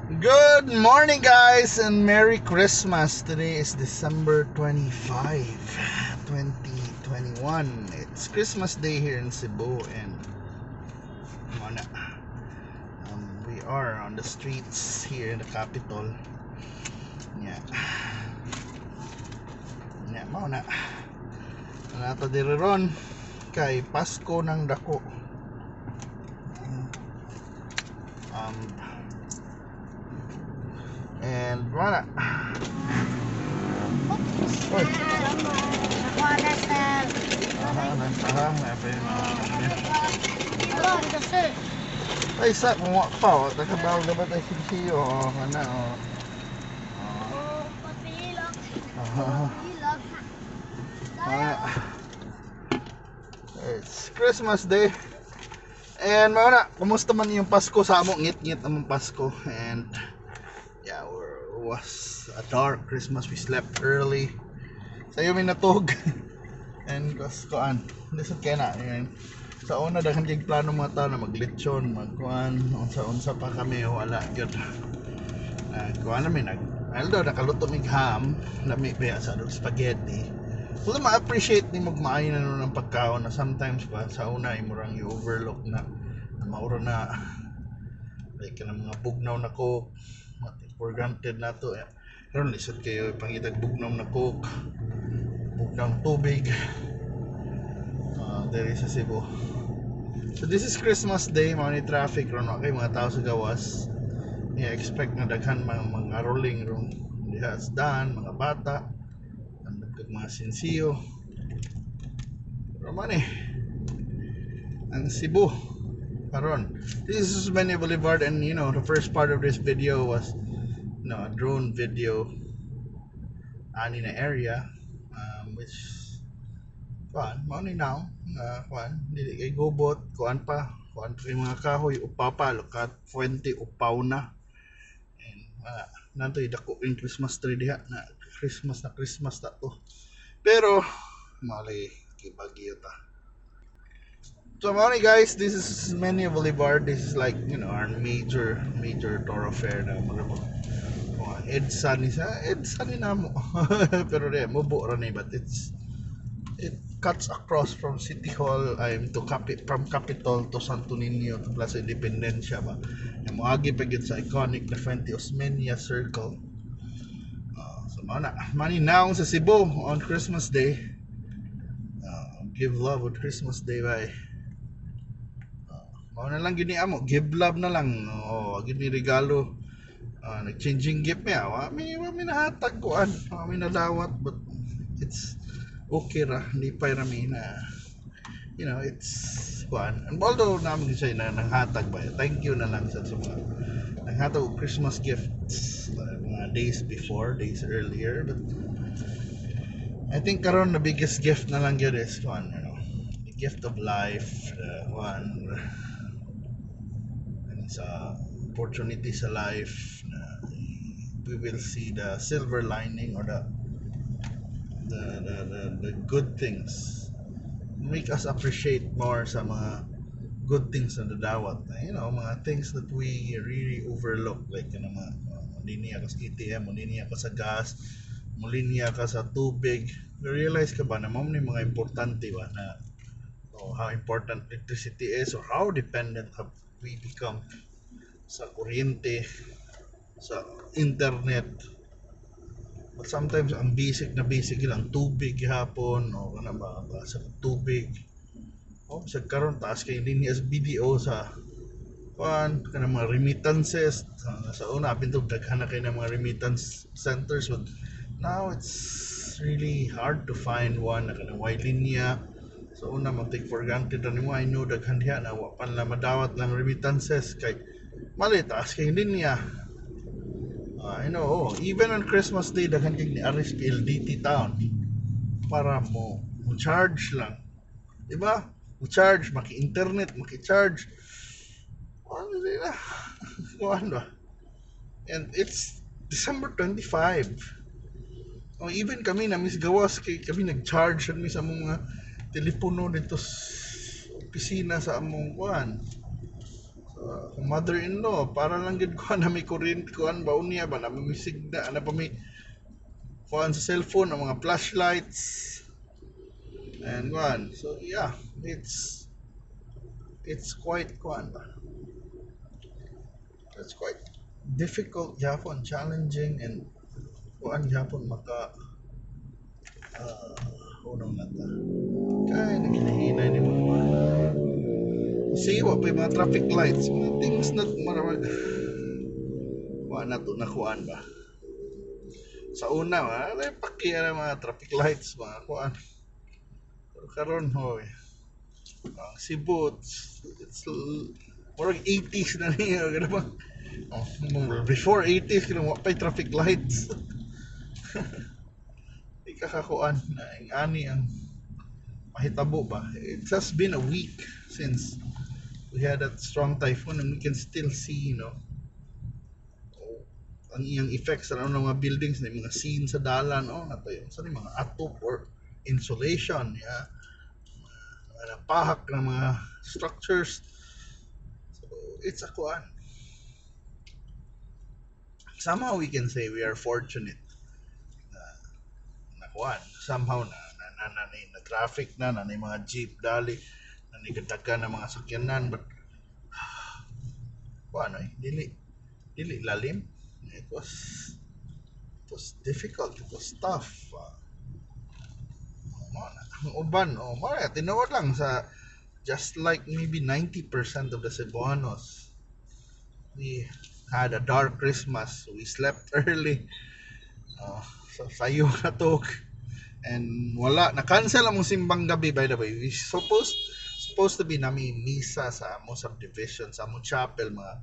Good morning, guys, and Merry Christmas. Today is December 25, 2021. It's Christmas Day here in Cebu, and mao na. We are on the streets here in the capital. Yeah. Yeah, mao na. Naa ta diri ron kay Pasko ng dako. And mao na. Oy. Nakuha na, sir. Aha, aha, Ano, sir? Ay, sa mo pa, oh, nakabaw na ba tayo sinsiyo? Oh, ana, oh. Oh. Oh, patilok. Ah. Patilok. Ah. It's Christmas Day. And mao na, kumusta man yung Pasko sa amo? Ngit-ngit among Pasko. And yeah, it was a dark Christmas. We slept early. Sayo mi natug. And kas kuan, lisod kay na. Ayan. Sa una, daghan kay plano mga tao na maglechon, magkuan, unsa-unsa pa kami, wala gyud. Kuan na mi nag although nakaluto mig ham, lami ba sa adong spaghetti. Although ma-appreciate ni maayo na nun ang pagkaon na sometimes ba sa una ay murang i-overlook na, na mauro na like kanang mga bugnaw na Coke, ma-take for granted na to eh. Karon lisod kayo pangitag bugnaw na Coke, bugnaw na tubig diri sa Cebu. So this is Christmas Day, mao ni traffic ron, wa kay mga tao sa gawas. I-expect na daghan mga rolling ron diha sa daan, mga bata, ang dagkag mga sinsiyo. Pero man eh, ang Cebu karon. This is Osmeña Boulevard, and the first part of this video was a drone video ani na area, which kuan mao ni now nga kuan dili kay gubot, kuan pa yung mga kahoy, upaw pa lukat Fuente, upaw na. And nantoy dako yung Christmas tree diha na Christmas na Christmas na to, pero mali kay bagyo ta. So mao ni, guys, this is Osmeña Boulevard. This is like our major major thoroughfare na mga mga EDSA ni sa EDSA ni namo, pero di mubo ra ni, but it cuts across from City Hall I'm to Capi, from Capitol to Santo Niño to Plaza Independencia ba. Yung moagi pa gyud sa iconic na Fuente Osmeña Circle. So mao na money now sa Cebu on Christmas Day. Give love on Christmas Day bay. Mao na lang gyud ni amo, give love na lang. Oh, gyud ni regalo. Nag-changing gift mi, wa mi nahatag kuan, wa mi nadawat, but it's okay ra, hindi pa ra mi na it's kuan. And although namin siya na nanghatag ba, thank you na lang sa mga nanghatag og Christmas gifts mga days before, days earlier, but I think karon the biggest gift na lang gyud is kuan, the gift of life, the kuan and sa opportunity sa life na we will see the silver lining or the good things, make us appreciate more sa mga good things na dadawat mga things that we really overlook, like mga linya ka sa ATM, linya ka sa gas, mulinya ka sa tubig. Realize ka ba na mao ni mga importante ba na, oh, how important electricity is or how dependent have we become sa kuryente, sa internet. But sometimes ang basic na basic lang tubig gihapon o kana ba sa tubig. Oh, sa karon taas kay linya sa BDO sa kuan kana mga remittances. Sa una apin to daghan na kay ng mga remittance centers, but now it's really hard to find one na kanang way linya. So una mo take for granted na nimo. I know daghan diha na wa pa nila madawat lang remittances kay mali taas kay linya. I know, oh, even on Christmas Day daghan kay ni arrest PLDT town para mo charge lang. Di ba? Mo charge, maki-internet, maki-charge. Ano na? Ano ba? And it's December 25. Oh, even kami na miss gawas kay kami nag-charge mi sa among mga telepono dito sa opisina sa among kuan. So, akong mother-in-law, para lang gid ko na may kuryente, kuan ba unya ba na may signa na pa, may kuan sa cellphone, ang mga flashlights and kuan. So yeah, it's quite kuan ba. It's quite difficult gyapon, challenging and kuan gyapon maka unong na ta. Kay naghinay ni mga kuan. Kasi wa pa yung mga traffic lights, mga things na marag kuan na to na kuan ba. Sa una, mga paki na mga traffic lights, mga kuan. Pero karon, hoy, ang Cebu, it's murag 80s na niya, gano'n ba? Oh, before 80s, kaya wa pa'y traffic lights. Di ka kakuan na ang ani ang mahitabo ba. It has been a week since we had that strong typhoon and we can still see ang iyang effects sa ano mga buildings na mga scene sa dalan, oh, natayo sa mga atop or insulation, yeah, mga napahak ng mga structures. So it's a kuan, somehow we can say we are fortunate na na kuan, somehow na traffic na na, na mga jeep dali na nigadagan ng mga sakyanan, but kuan eh, dili dili lalim. It was difficult, it was tough. Ang uban, oh, mao tinuod lang sa just like maybe 90% of the Cebuanos, we had a dark Christmas. We slept early. So sayo na to and wala na cancel among simbang gabi. By the way, we supposed to be nami misa sa amo subdivision, sa among chapel, mga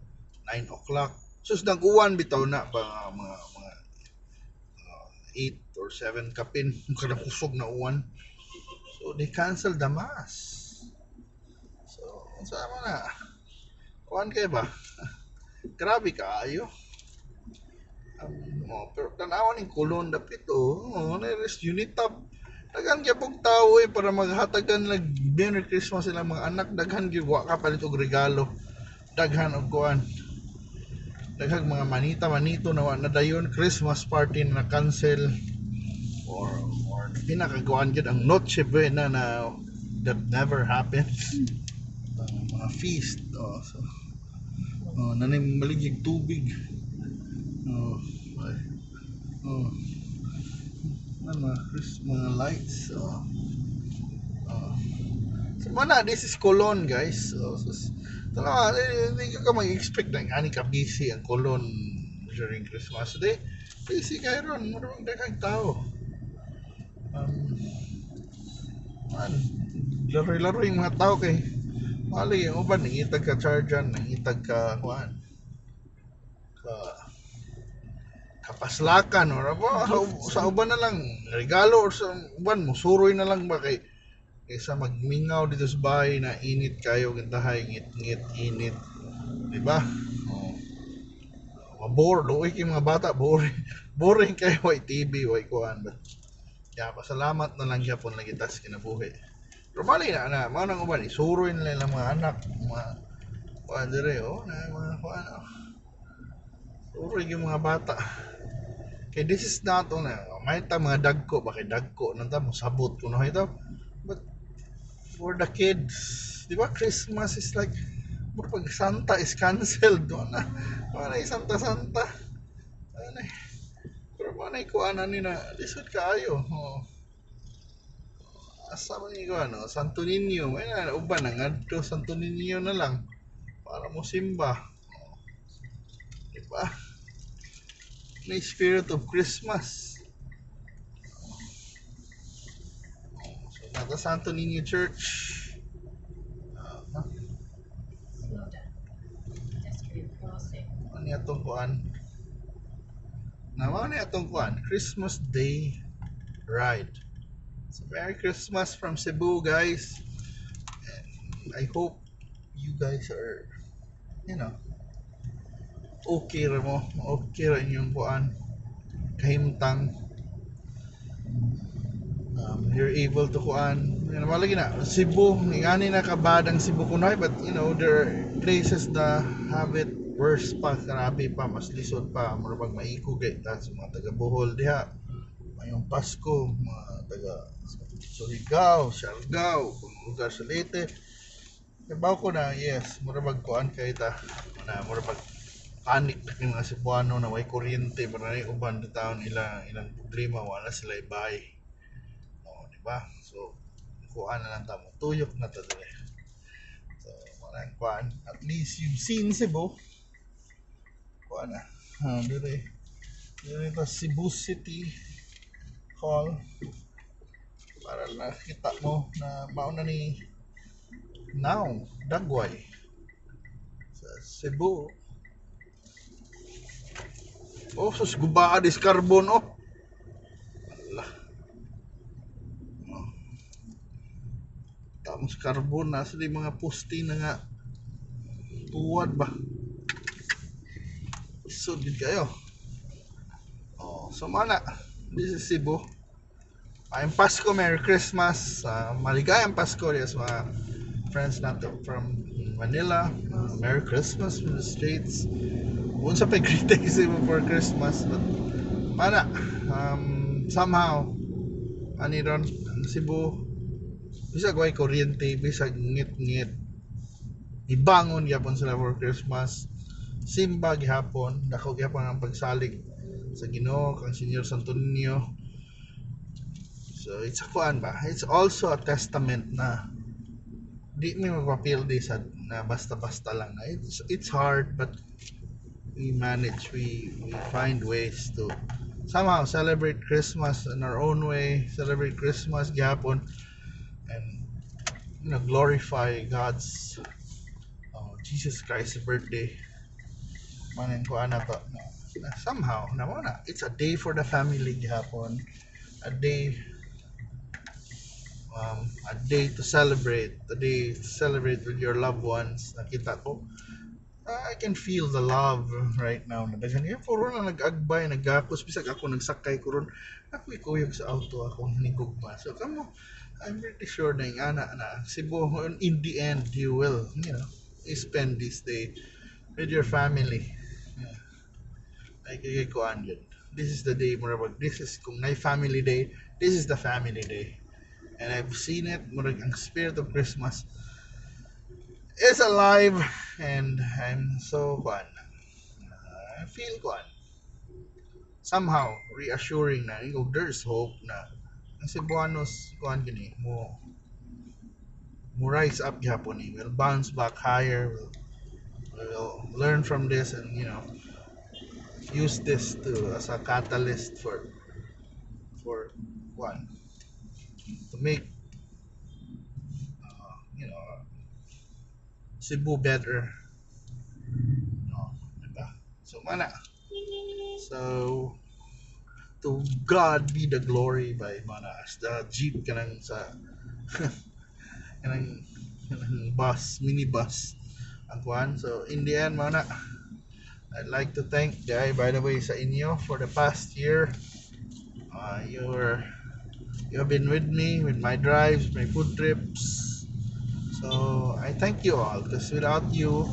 9 o'clock. Sus, nag-uwan bitaw na ba, mga 8 or 7 kapin, kanang kusog na uwan, so they canceled the mass. So unsa man na, kuan kay ba, grabe kaayo. Oh, pero tanawan ning Colon dapit, oh, there is Unitop. Daghan gyapon tao eh para maghatagan nag Merry Christmas sila mga anak. Daghan gyud, wa ka palit og regalo. Daghan og kuan. Daghang mga manita manito na wa na dayon, Christmas party na cancel or pinakakuan gyud ang Noche Buena na that never happens. Mga feast, oh, so oh, nanay maligig tubig. Oh, ay. Oh. Ano, mga mga lights. Oh. Oh. So, mana, this is Colon, guys. So, so, talaga, eh, hindi ka mag-expect na ani ka busy ang Colon during Christmas. Day, busy kayo ron. Murag daghang tao. Man, laro-laro yung mga tao kay mali yung uban, nangitag ka charger, nangitag ka kuan ka kapaslakan or ba, sa uban na lang regalo or sa uban musuroy na lang ba kay kaysa magmingaw dito sa bahay na init kayo gintahay, ngit-ngit init, di ba? Oh. Mabore, luoy kay mga bata, boring boring kayo, way TV, way kuan. But yeah, pasalamat na lang gyapon lagi tas kinabuhi. Pero mali na na mao nang uban isuroy na lang mga anak, mga kuan dire, oh, na mga kuan, oh. Suroy yung mga bata. Kay this is not on may ta mga dagko ba, kay dagko nang ta mosabot kuno ito. But for the kids, di ba, Christmas is like mura pag Santa is canceled, wala wala Santa Santa. Ano eh. Pero mo na ikuan ni na lisod kaayo. Oh. Asa man ni ano, Santo Niño, ay na uban na ngadto Santo Niño na lang para mo simba. Oh. Di ba? May spirit of Christmas. Oh, so, nasa Santo Niño Church. Slow down. Pedestrian crossing. Ano niya itong kuan? Nawa niya itong kuan? Christmas Day ride. So, Merry Christmas from Cebu, guys. And I hope you guys are okay ra mo. Okay ra inyong kuan. Kahimtang. You're able to kuan. Yan, wala na Cebu, ngani na ka-bad ang Cebu kunoy, but there are places na have it worse pa, grabe pa, mas lisod pa, mura bag maikog kay ta sa mga taga Bohol diha. Mayong Pasko, mga taga Surigao, Siargao, kung lugar sa Leyte. Kabaw ko na, yes, mura bag kuan kay ta, na mura bag panic na kay mga Cebuano na way kuryente, pero na uban taon ila ilang problema, wala sila ibay. Oh, di ba? So, kuan na lang ta mo, tuyok na ta dire. So, walang kuan. At least you've seen Cebu. Kuan na. Ha, dire. Dire ta Cebu City Hall para nakita mo na mao na ni now Dagway sa Cebu. Oh, sus, gubaa dis carbon, oh. Allah. Oh. Tamos carbon na sa mga poste na nga tuwad ba. Isod gid kayo. Oh, so mana. This is Cebu. Maayong Pasko, Merry Christmas. Maligayang Pasko yes, mga friends nato from Manila. Merry Christmas from the States. Unsa pa greetings mo for Christmas, but mana somehow ani ron ang Cebu, bisag way kuryente, bisag ngit-ngit, ibangon gyapon sila for Christmas, simba gihapon, dako gihapon ang pagsalig sa Ginoo kang Señor Santo Niño. So it's a kuan ba, it's also a testament na di mi magpapildi sa na basta-basta lang na it's hard, but we manage, we find ways to somehow celebrate Christmas in our own way, celebrate Christmas gihapon and glorify God's Jesus Christ's birthday. Manin ko ana to na somehow na mo na it's a day for the family gihapon, a day to celebrate, a day to celebrate with your loved ones. Nakita ko, I can feel the love right now. Na daghan kay puro na nag-agbay, nagakos, bisag ako nagsakay ko ron. Ako ikuyog sa auto akong hinigugma. So kamo, I'm pretty sure na yung ana na Cebu, in the end you will spend this day with your family. Yeah. Ay kay kuan yun. This is the day mura bag this is kung nay family day, this is the family day. And I've seen it, murag ang spirit of Christmas is alive and I'm so kuan. I feel kuan. Somehow reassuring na you there's hope na ang Cebuanos kuan gini mo rise up gihapon ni, will bounce back higher, will learn from this and use this to as a catalyst for one to make Cebu better, no, diba? So mana, so to God be the glory by mana as the jeep kanang sa kanang bus, minibus ang kuan. So in the end, mana, I'd like to thank guy by the way sa inyo for the past year. You have been with me with my drives, my food trips. So I thank you all because without you,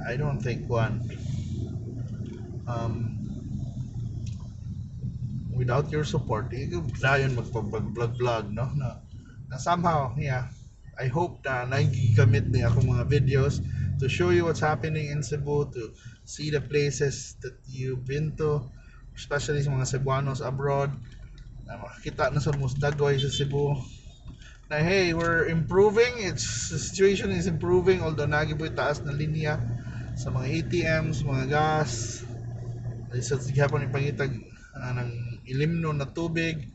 I don't think one. Without your support, di ko dayon magpag-vlog-vlog, no? Na somehow, yeah, I hope na nagigamit ni akong mga videos to show you what's happening in Cebu, to see the places that you've been to, especially sa mga Cebuanos abroad, na makakita na sa most dagway sa Cebu. Na hey, we're improving, the situation is improving, although nagiboy taas na linya sa mga ATMs, mga gas. Sa gihapon ipangitag ng ilimno na tubig,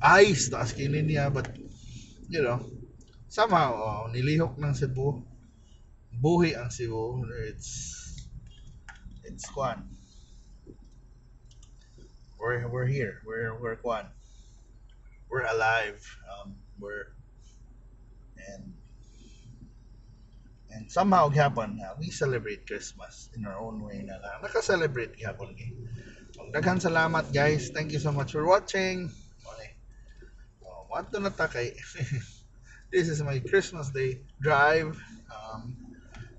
ice, taas kay linya, but somehow, oh, nilihok ng Cebu, buhi ang Cebu, it's kwan. We're here, we're kwan. We're alive. And somehow gihapon na we celebrate Christmas in our own way na lang. Naka-celebrate gihapon ni. Daghan salamat guys. Thank you so much for watching. Okay. Moadto na ta kay this is my Christmas Day drive.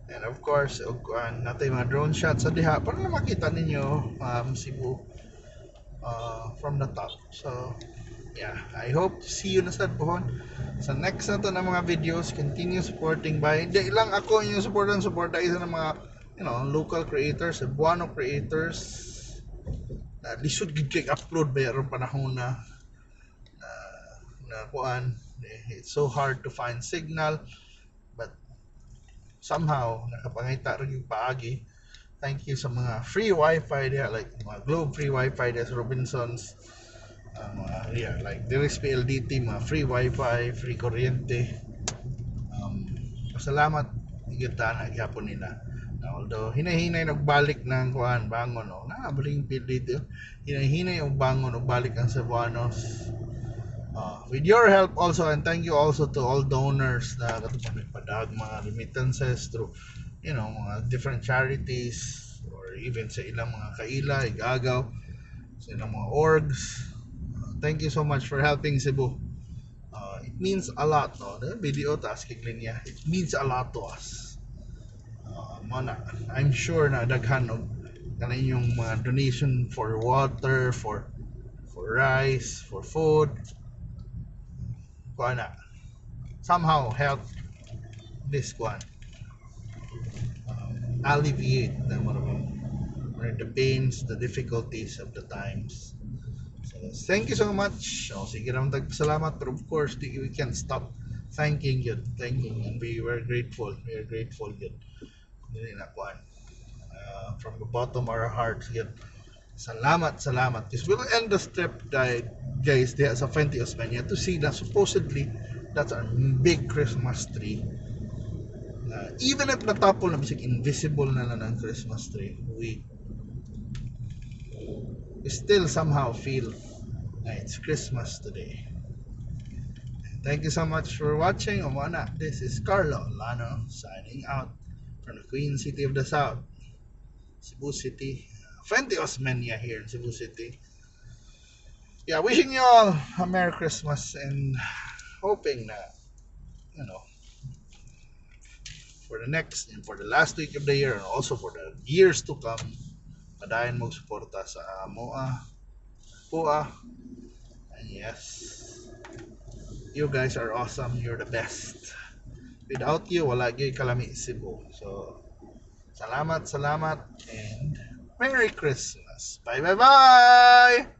And of course, og kuan natay mga drone shots sa diha para na makita ninyo Cebu from the top. So, yeah, I hope to see you na sad pohon sa next na to na mga videos. Continue supporting by di lang ako inyong supportan, suporta isa ng mga local creators, Cebuano creators na lisod gid kay upload ba aron panahon na kuan. It's so hard to find signal, but somehow nakapangita ra yung paagi. Thank you sa mga free wifi diha, like mga Globe free wifi diha sa Robinsons, mga, yeah, like there is PLDT, mga free wifi, free kuryente. Salamat gyud na gyapon nila. Although hinay-hinay nagbalik ng kuan, bangon, no, na baling PLDT, hinay-hinay og bangon og balik ang Cebuanos with your help also. And thank you also to all donors na katong nagpadag mga remittances through mga different charities or even sa ilang mga kaila, igagaw sa ilang mga orgs. Thank you so much for helping Cebu. It means a lot, no? The video taas kay linya, it means a lot to us. Mo na, I'm sure na daghan og kanang inyong mga donation for water, for rice, for food, kuan na somehow help this kuan, alleviate the or the pains, the difficulties of the times. So thank you so much. Oh, sige naman, tagpasalamat, pero of course di, we can't stop thanking you, thanking, and we were grateful, we are grateful yun. Dili na kuan, from the bottom of our hearts yun. Salamat, salamat. Because we'll end the trip, guys, diha sa Fuente Osmeña to see that supposedly that's our big Christmas tree. Even if natapol na, bisag invisible na lang ang Christmas tree, we still somehow feel na it's Christmas today. Thank you so much for watching. Umana, this is Carlo Lano signing out from the Queen City of the South, Cebu City, Fuente Osmeña here in Cebu City. Yeah, wishing you all a Merry Christmas and hoping that, for the next and for the last week of the year and also for the years to come, padayon mo suporta sa amoa, pua, and yes, you guys are awesome. You're the best. Without you, wala gyud kalami Cebu. So, salamat, salamat, and Merry Christmas. Bye, bye, bye!